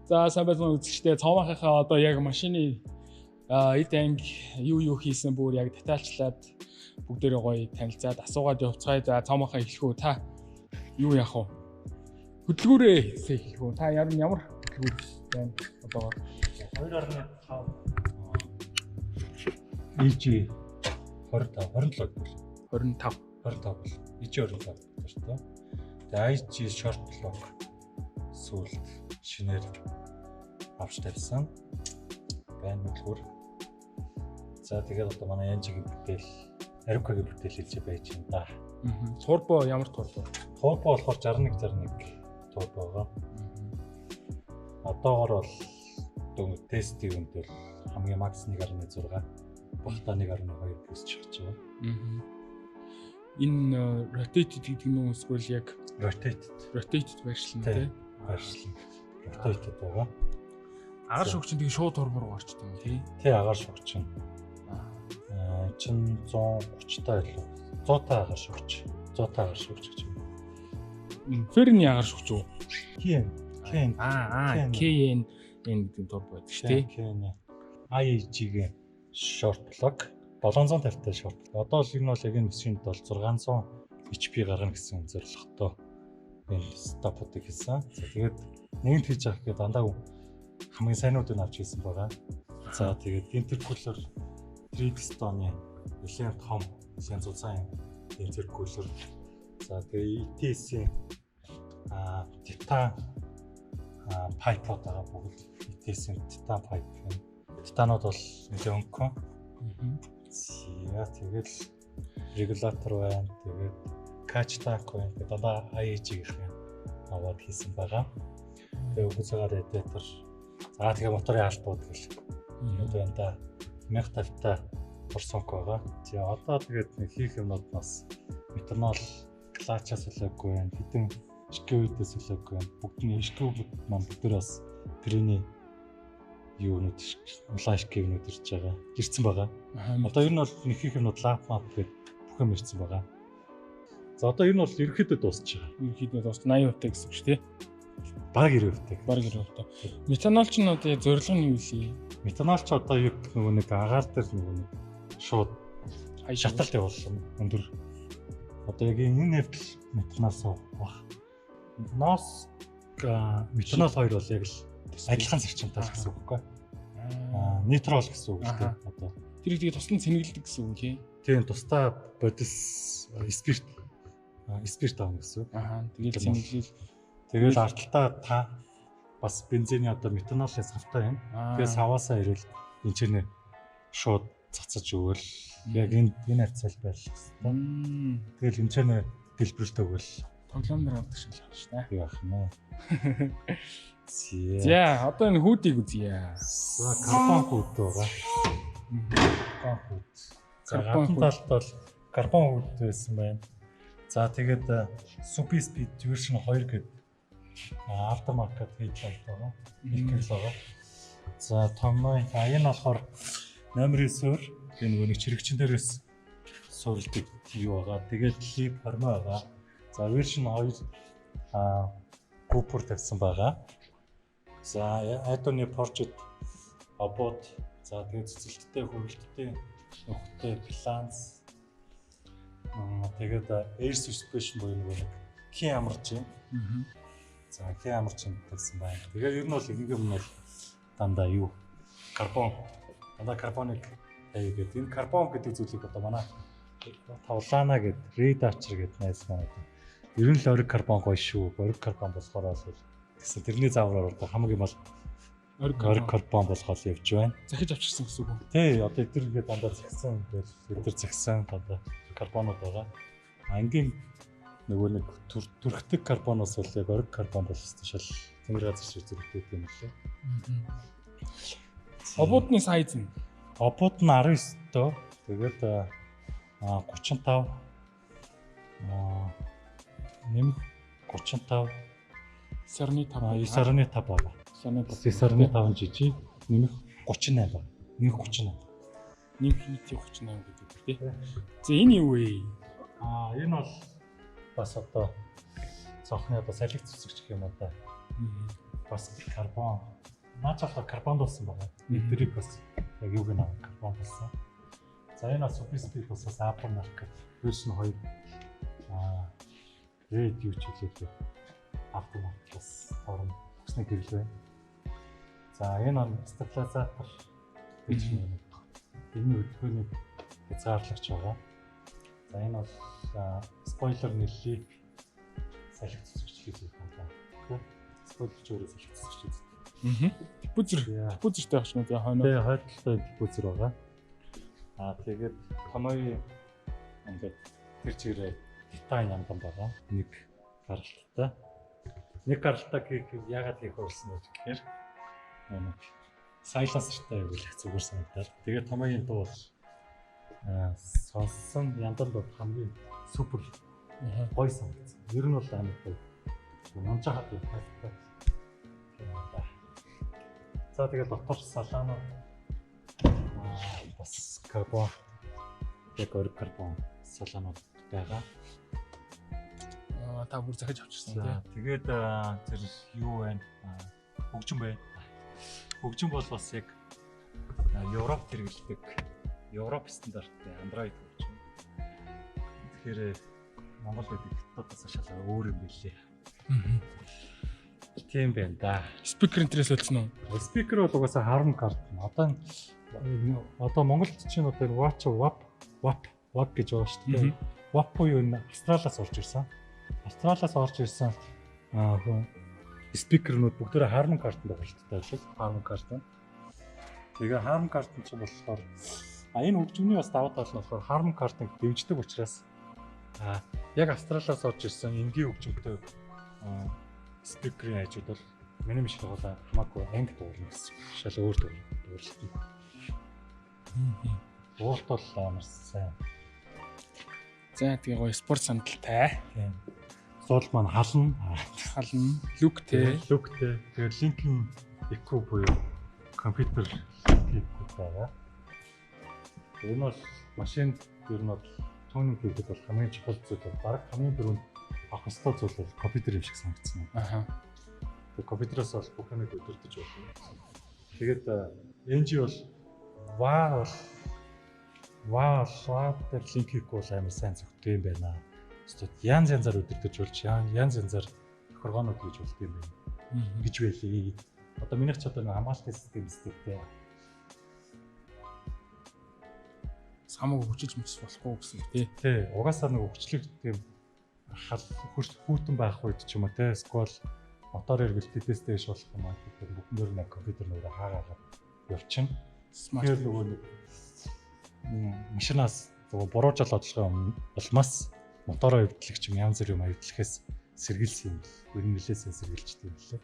За, сайн байцгаана, үзэгчдээ. Цоомахынхаа одоо яг машины эд анги юу юу хийсэн бүр яг детальчлаад бүгдээрээ гоё танилцаад асуугаад явцгаая. За, Цоомахаа, эхлэх үү? Та юу яах вэ? Хөдөлгүүрээ эхлэх үү? Та ямар ямар хөдөлгүүр байна одоогоор? 2.5 EG 25 27 гэдэг. 25. 25 бол EG 25 гэдэг шүү дээ. Тэгээ IG short block сүүлд шинээр авч тавьсан байна хөдөлгүүр. За, тэгээд одоо манай Янжигийн бүтээл, Арукагийн бүтээл хэлж байж юм да. Турбо, ямар турбо? Турбо болохоор 61 61 турбо байгаа. Одоогор бол дөнгөж тестийн үнд бол хамгийн max 1.6, багтаа 1.2 плюс чигч байгаа. Энэ rotated гэдэг нь эсвэл яг Rotated. Rotated байршлан Тий. тий. Байршлан. Rotated байгаа. Агаар шүүгч чинь тэгээ шууд турбо руу гарчдаг юм, тий. Тий, агаар шүүгч нь. Аа, чин 130 та илүү. 100 та агаар шүүгч. 100 та агаар шүүгч гэж юм. Ферний агаар шүүгч үү? KN. KN. Аа, KN. KN энэ гэдэг турбо байдаг шүү, тий. KN. IAG-ийн short block 750 та short. Одоо л энэ бол яг энэ машинд бол 600 HP гаргана гэсэн зорилготой энэ setup уудыг хийсэн. За, тэгээд нэгэнт хийж авах гээд дандаа хамгийн сайнуудыг авч хийсэн байгаа. За, тэгээд intercooler Bridgestone-ы нэлээд том, нэлээд зузаан intercooler. За, тэгээд ETS-ийн титан pipe ууд байгаа, бүгд ETS-ийн титан pipe юм. Титанууд бол нэлээд өнгөн. За, тэгэл регулятор байна. Тэгээд catch tank байна. Тэгээд дандаа IAG-ийнх юм аваад хийсэн байгаа. Тэгээд өгөөцөөр радиатор. За, тэгээ моторын албууд гэл. Одоо энэ да 1050 та форсунк байгаа. За, одоо тэгээд нэг хийх юмнууд бас метанол clutch аас солиогүй байна. Хэдэн шквүүдээс солиогүй байна. Бүгд нь шквүүд маань бүгд бас тэрний юунууд, улаан шквнүүд ирж байгаа. Ирсэн байгаа. Одоо ер нь бол нэг хийх юмнууд lap map гэдэг бүх юм ирсэн байгаа. За, одоо ер нь бол ерөнхийдөө дуусч байгаа. Ерөнхийдөө дуусч 80% та гэсэн үг шүү, тий. Бараг 90%. Бараг 90%. Метанол ч нь одоо яг зорилго нь юу вэ? Метанол ч одоо яг нөгөө нэг агаар дээр нөгөө нэг шууд шаталт явуулсан өндөр. Одоо яг энэ хэвдэл метаноос бах. NOS, метанол хоёр бол яг л адилхан зарчимтай л гэсэн үг байхгүй. Аа, neutral гэсэн үг л дээ. Одоо Тэр тэгээ тусдан цэнгэлдэг гэсэн үг, тий. Тийм, тусдаа бодис спирт аавна гэсэн үг. Аа, тэгэл цэнгэлэл. Тэгэл ардталтаа та бас бензиний одоо метанолын савтай юм. Тэгээ саваасаа ирэл энэ ч нэ шууд цацаж өгөөл яг энэ хавцал байлах хэвээр. Тэгэл энэ ч нэ дэлбэрэлт өгөөл. Тоглоом дээр авдаг шиг л байна шүү дээ. Юу ах юм бэ? За, одоо энэ хүүдийг үзье. За, карбон хүүд байгаа. Карбон хүүд. За, Карбон гадна талд бол карбон хүүд байсан байна. За, тэгээд Super Speed version 2 гэдэг aftermarket headlight байгаа. Никел байгаа. За, томной а энэ болохоор номер 9-өр энэ нөгөө нэг чирэгчин дээрээс суурилдаг юу байгаа. Тэгээд lip формо байгаа. За, version 2 Cooper тавьсан байгаа. За, Adoni Forged обод. За, тэгээд цэцэлттэй, хөрөлттэй, нөхтэй баланс. Тэгээд air suspension буюу нөгөө нэг хин амарч юм. За, хин амарч юм тавьсан байна. Тэгээд ер нь бол ихэнх юм нь бол дандаа юу? Карбон. Дандаа карбоныг тавья гэдэг. Энэ карбон гэдэг зүйлийг одоо манай Тавлана гэд Red Archer гэд найз маань одоо ер нь л ориг карбон гоё шүү. Ориг карбон болохоор л гэсэн тэрний заавраар одоо хамгийн бол Ориг ориг карбон болгоод явж байна. Захиж авчирсан гэсэн үг үү? Тий, одоо эдгээр ингээд дандаа згсэн, ингээл эдгээр згсэн дандаа карбонууд байгаа. Ангийн нөгөө нэг түрхдэг карбоноос бол яг ориг карбон бол өстой шал тэнгэр газар шиг зүрхтэй юм лээ. Обуудны size нь? Обууд нь 19 дөө. Тэгээд 35 нэмэх 35 9.5. 9.5 байгаа. 9.5. 9.5 жижиг нэмэх 38 байна. Нэмэх 38. Нэмэх ET 38 гэдэг үг, тий. За, энэ юу вэ? Аа, энэ бол бас одоо цонхны одоо салхи цэцэгч гэх юм уу да. Бас карбон. Наач болохоор карбон болсон байгаа. Эдрийг бас яг юуг нь карбон болсон. За, энэ бас Super бас aftermarket version 2 red юу ч хэлээ. Aftermarket бас орно. Бүсний гэрэл байна. За, энэ он стабилизатор гэж нэг энэ хөдөлгөөнийг хязгаарлагч байгаа. За, энэ бол spoiler нэллийг салхи цэцгч гэж байна. Spoiler ч өөрөө салхи цэцгч гэж. Аа. Diffuser. Diffuser тэй багш нь за хойно. Тэгээ хойдолтой diffuser байгаа. Аа, тэгээд Tomoe ингээд тэр чигээрээ титан ямдан байгаа. Нэг гаралттай. Нэг гаралттай гэх яагаад хийх болсон бэ гэхээр нэг silencer тай байвал их зүгээр санагдаад. Тэгээд Tomoe-ийн дуу бол сонссон яндан дуу хамгийн супер гоё санагдсан. Ер нь бол амар гоё. Унж хаад кайфтай. За, тэгээд дотор салаанууд бас карбон, яг ориг карбон салаанууд байгаа. Аа, та бүр захиж авчирсан тий. Тэгээд тэр юу вэ? Хөгжим байна. Хөгжим бол бас яг Европ хэрэглэдэг Европ стандарттай Android хөгжим. Тэгэхээр Монгол гэдэг хятадаас шал өөр юм билээ. Тийм байна да. Speaker интерес болсон уу? Speaker бол угаасаа Harman Kardon. Одоо Монголд чинь одоо Watch WAP WAP WAP гэж байгаа шүү дээ. WAP буюу энэ Австралиас орж ирсэн. Австралиас орж ирсэн speaker нүүд бүгдээрээ Harman Kardon тоглолттой байлаа. Harman Kardon. Тэгээ Harman Kardon ч болохоор энэ хөгжмөний бас давуу тал нь болохоор Harman Kardon-ыг дэмждэг учраас яг Австралиас орж ирсэн энгийн хөгжмөнтэй speaker ийн хажууд бол миний машин бол хамаагүй анги дуулна гэсэн. Шал өөр дуурлалт. Дуулт бол амар сайн. За, тэгээ гоё спорт сандалтай. Тийм. Суудал маань хална. Хална. Look тэй. Look тэй. Тэгээд Lincoln EQ буюу компьютер EQ байгаа. Энэ бол машинд ер нь бол tuning хийхэд бол хамгийн чухал зүйл бол, бараг хамгийн түрүүнд авах ёстой зүйл бол компьютер юм шиг санагдсан. Тэгээд компьютероос бол бүх юмыг удирдах болно. Тэгээд NG бол VA бол VA VA дээр link хийхгүй бол амар сайн зөгтөө юм байна. Эсвэл янз янзаар удирдах болж, янз янзаар тохиргоонууд хийж болд юм байна гэж байлээ. Одоо минийх ч одоо нэг хамгаалтын систем системтэй. Самууг хүчилж мөчс болохгүй гэсэн үг тий. Тий, угаасаа нэг хүчлэг тийм хал хүйтэн байх үед ч юм уу те, эсвэл мотор эргэлтэдээс дээш болох юм аа гэдэг бүгдээр нэг компьютер нөгөө хаагаагаад явчихна. Тэгэхээр нөгөө нэг машинаас нөгөө буруу жал одлогын өмнө улмаас мотороо эвдлэх юм, янз бүр юм эвдлэхээс сэргийлсэн юм бэл. Ер нь нэлээд сайн сэргийлчихдээ юм лээ.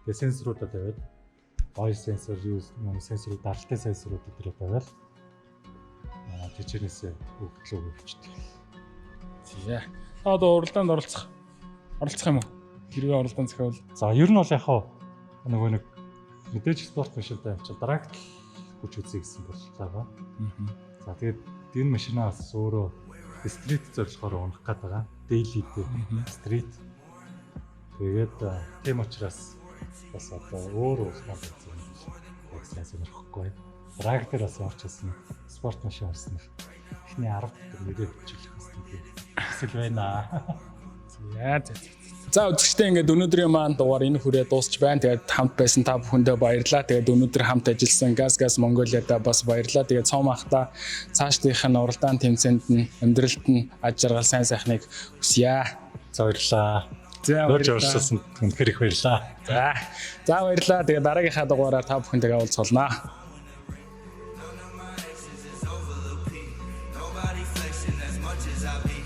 Тэгээ сенсоруудаа тавиад, oil сенсор, юу сенсорууд, даралтын сенсорууд өдрөө тавиад тэжээнээсээ өгдлөө өвчдөг. За. Та одоо уралдаанд оролцох юм уу? Хэрвээ уралдаан зохиол. За, ер нь бол яг хаа нөгөө нэг мэдээж спорт машинтай юм чинь drag хүч үзье гэсэн бодлоо байгаа. За, тэгээд энэ машинаас өөрөө street зорилгоор унах гээд байгаа. Daily дээр street. Тэгээд тийм учраас бас одоо өөр улмаар үзэх юм яг сайн сонирхохгүй. Drag дээр бас ямар ч байсан спорт машин унснах эхний 10 дотор нэрээ бичүүлэх хэрэгтэй хүсэл байна. За за. За, үзэгчдээ, ингээд өнөөдрийн маань дугаар энэ хүрээ дуусч байна. Тэгээд хамт байсан та бүхэндээ баярлалаа. Тэгээд өнөөдөр хамт ажилласан Газ Газ Монголиада бас баярлалаа. Тэгээд цом ахта цаашдынх нь уралдаан тэмцээнд нь, амьдралд нь аж жаргал, сайн сайхныг хүсье. За, баярлалаа. За, Урьж оролцсон үнэхээр их баярлалаа. За. За, баярлалаа. Тэгээд дараагийнхаа дугаараар та бүхэнтэйгээ уулзуулнаа. None of my exes is over Lil P. Nobody flexing as much as I be.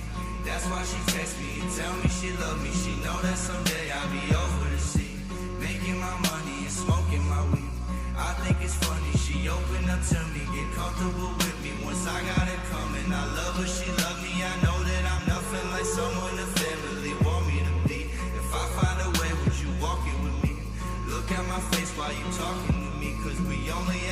That's why she text me and tell me she love me. She know that someday I'll be over the sea, making my money and smoking my weed. I think it's funny she opened up to me, get comfortable with me. Once I got it coming, I love her, she love me. I know that I'm nothing like someone the family want me to be. If I find a way, would you walk it with me? Look at my face while you talking to me, 'cause we only